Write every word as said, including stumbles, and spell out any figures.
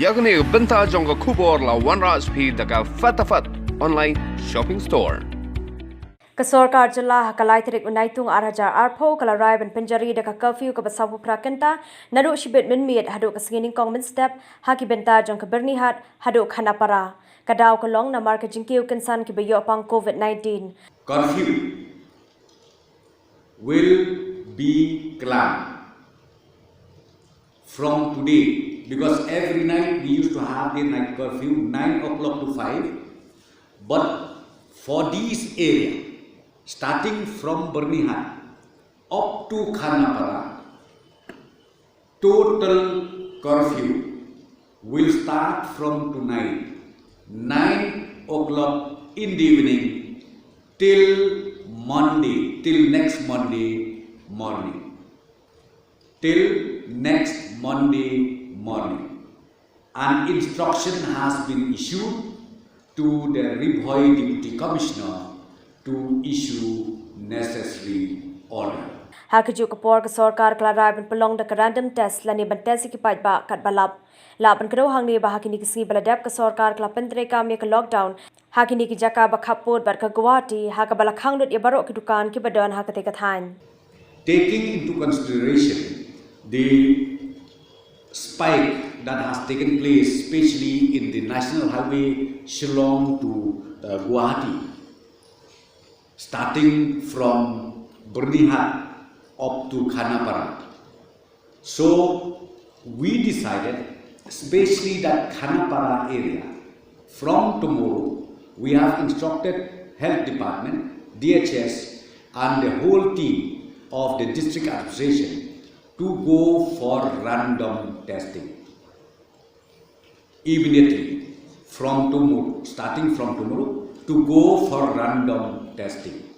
Ïa kane ka bynta jong ka khubor la wanrah sha phi da ka Fatafat Online Shopping Store. Ka sorkar jylla ha ka lai tarik u Naitung ar hajar arphew ka la rai ban pynjari da ka curfew kaba sawphew phra kynta, naduh shibit mynmiet haduh ka sngi nyngkong mynstep, ha ki bynta jong ka Byrnihat haduh Khanapara. Ka daw ka long namar ka jingkiew kynsan kiba ïoh pang COVID nineteen. Curfew will be clamped from today, because every night we used to have the night curfew, nine o'clock to five. But for this area, starting from Byrnihat up to Khanapara, total curfew will start from tonight, nine o'clock in the evening, till Monday, till next Monday morning. Till next Monday morning. An instruction has been issued to the Ri Bhoi Deputy Commissioner to issue necessary order. Ha kajuh ka por ka sorkar ka la rai ban pynlong da ka random test lane ban test ïa ki paidbah katba lap. Lah ban kdew hangne ba ha kine ki sngi ba la dep ka sorkar ka la pyntreikam ïa ka lockdown ha kine ki jaka ba khappud bad ka Guwahati, ha kaba la khang lut ïa baroh ki dukan kiba don ha katei ka thaiñ. Taking into consideration the spike that has taken place, especially in the National Highway Shillong to, uh, Guwahati, starting from Byrnihat up to Khanapara. So we decided, especially that Khanapara area, from tomorrow we have instructed Health Department, D H S, and the whole team of the district administration to go for random testing immediately from tomorrow, starting from tomorrow, to go for random testing.